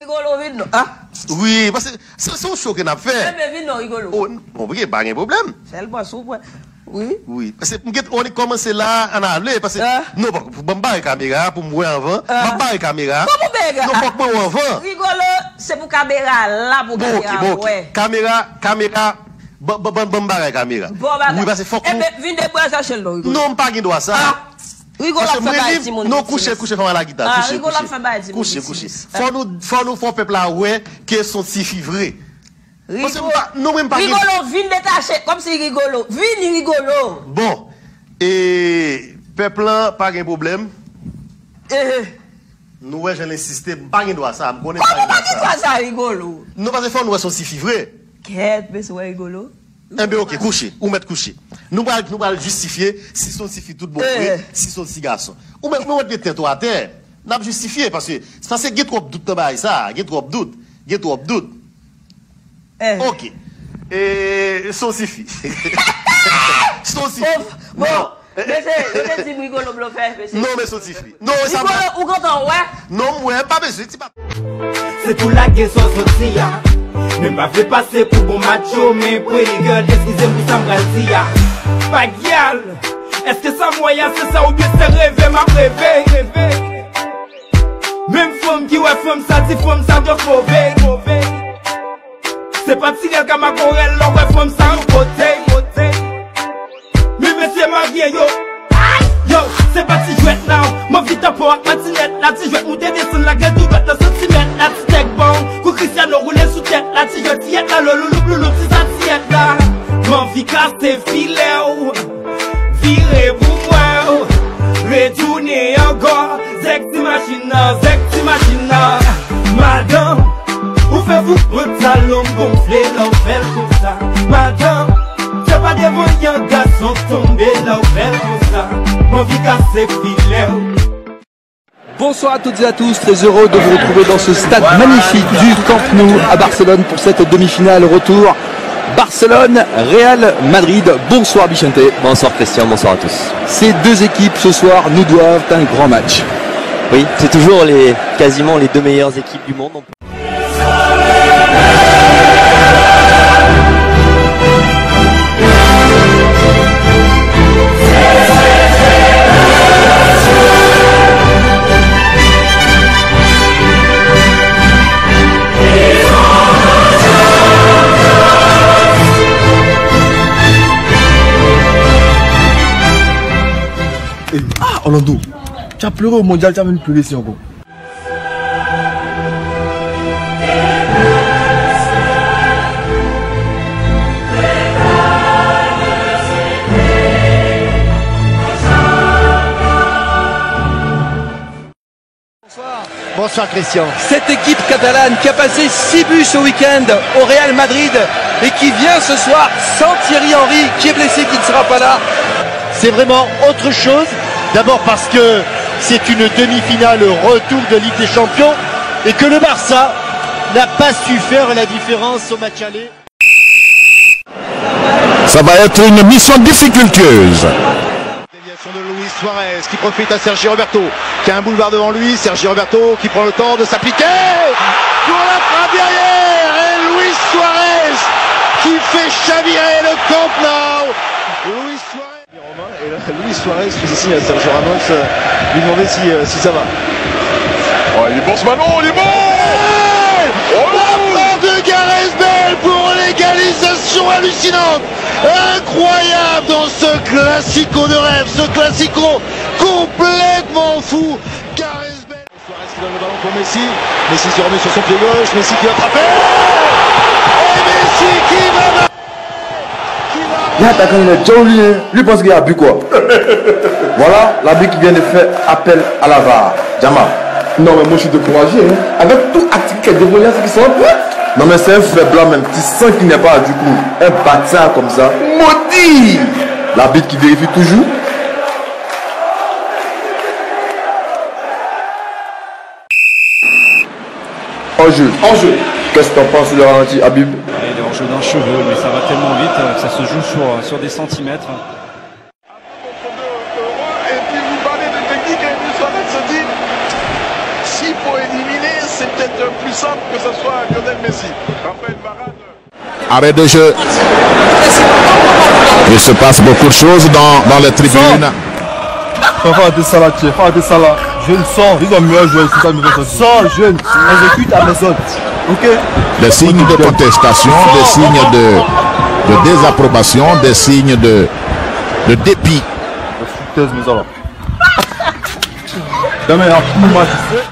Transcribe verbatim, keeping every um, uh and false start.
Rigolo, vin non. Ah. Wi, paske se se yon show ke n ap fè. Enben, vin non, Rigolo. Oh, bon, ok, pa gen pwoblèm. Sèl pòs ou pran. Wi. Wi, paske m gen, on kòmanse la, ann ale, paske, ah, non, bon, ban m bare kamera pou m wè anvan. Ah. M ap bare kamera. Kòman bare? Non, fòk mwen wè anvan. Rigolo, se pou kamera la, pou bon, ok, kamera bon, ok, wè. Kamera, kamera, ban, ban, ban, ban m bare kamera. Bon bagay. Wi, paske fòk nou. Enben, vin debouye chache l non, Rigolo. Non, m pa gen dwa sa. Ah. Rigolo ap fè bagay timoun. Non, kouche, kouche, fè m al la gita. Ah, kouche, Rigolo ap fè bagay timoun. Kouche, kouche. Fò nou, fò nou, fò pèp la wè ke se yon tifi vre. Paske m pa, non, mwen m pa gen. Rigolo, vin detache, kòmsi Rigolo. Vini, Rigolo. Bon, e pèp lan pa gen pwoblèm. Eh, eh. Nou wè jan l ensiste, m pa gen dwa sa, m konnen m pa gen dwa sa. Kòman w pa gen dwa sa, Rigolo? Non, paske fò nou wè se yon tifi vre. Kèt, mesye, wè Rigolo. Enben, ok, kouche. Ou mèt kouche. Nou pral, nou pral jistifye si se yon tifi tout bon vre, eh, si se yon ti gason. Ou mèt, nou mèt gen tèt ou atè. N ap jistifye, paske, paske gen twòp dout nan bagay sa, gen twòp dout, gen twòp dout. Eh. Ok. E, se yon tifi. Se yon tifi. Oh, bon. Non. Mesye, yo te di m Rigolo blofè, mesye. Non, men se yon tifi. Non, sa pa. Rigolo, ou kontan, wè? Non, m wè, pa bezwen, ti pa. Se tou lage sa w soti a. Men m pa vle pase pou bon macho, men pretty girl, eskize m pou sa m pral di a. Pa gyal, èske sa m wè a, se sa oubyen se reve m ap reve? Menm fanm ki wè fanm sa, di fanm sa dwe move. Se pa ti rèl ka makorèl, lè w wè fanm sa yon kote. Men mesye marye yo. Yo, se pa ti jwèt la. M anvi tanpon ak matinèt la. Ti jwèt moute desann la, gen tou jwèt nan santimèt la. Ti tèk bang, kou Cristiano woule sou tèt la. Ti jwèt tiyèt la, lo louloup louloup, ti sa tiyèt la. M anvi kase filè w. Vire pou mwen, retounen ankò. Zèk ti machin nan, zèk ti machin nan. Madanm, ou fè fou pran talon gonfle lè w fè l konsa. Madanm, fè pa devan yon gason tonbe lè w fè l konsa. M anvi kase filè w. Bonsoir à toutes et à tous, très heureux de vous retrouver dans ce stade magnifique du Camp Nou à Barcelone pour cette demi-finale retour Barcelone-Real Madrid. Bonsoir Bichente. Bonsoir Christian, bonsoir à tous. Ces deux équipes ce soir nous doivent un grand match. Oui, c'est toujours les, quasiment les deux meilleures équipes du monde. Ah, Orlando, tu as pleuré au mondial, tu as même pleuré ici encore. Bonsoir. Bonsoir Christian. Cette équipe catalane qui a passé six buts ce week-end au Real Madrid et qui vient ce soir sans Thierry Henry, qui est blessé, qui ne sera pas là. C'est vraiment autre chose. D'abord parce que c'est une demi-finale retour de Ligue des Champions et que le Barça n'a pas su faire la différence au match aller. Ça va être une mission difficultueuse. Déviation de Luis Suarez qui profite à Sergi Roberto qui a un boulevard devant lui. Sergi Roberto qui prend le temps de s'appliquer pour la frappe derrière et Luis Suarez qui fait chavirer le Camp Nou. Luis Suarez. Et là, Luis Suarez faisait signe à Sergio Ramos, euh, lui demander si, euh, si ça va. Oh, il est bon ce ballon, il est bon. Oh, la frappe de Gareth Bale pour l'égalisation hallucinante, incroyable dans ce classico de rêve, ce classico complètement fou. Gareth Bale. Suarez qui donne le ballon pour Messi. Messi se remet sur son pied gauche. Messi qui va frapper. Et Messi qui va marquer. Qui va marquer. Li atakan nèt, Joe li, li panse gen abi kwa. Voilà, l'arbitre qui vient de faire appel à la var. Jamal. Non, mais moi je suis découragé, hein. Avec tout acte qui est devant, il y a ceux qui sont en prêt. Non, mais c'est un faible là même. Tu sens qu'il n'est pas du coup. Un bâtard comme ça. Maudit. L'arbitre qui vérifie toujours. Hors-jeu. Hors-jeu. Qu'est-ce que t'en penses sur le ralenti, Habib ? Il est hors-jeu d'un cheveu, mais ça va tellement vite, euh, que ça se joue sur, euh, sur des centimètres. Et puis vous parlez de technique, et puis Suarez se dit, s'il faut éliminer, Peut-être plus simple que ce soit Lionel Messi. Raphaël Varane. Arrêt de jeu. Il se passe beaucoup de choses dans, dans les tribunes. Fò arete sa la, chè. Fò arete sa la. Jèn sò. Li dwe meyè jwè sou sa, meyè sò. Sò, jèn. Egzekite a mezon. Ok? Des signes de protestation, des signes de, de désapprobation, des signes de, de dépit. Tèz mezon la. Dèmen ap pou match.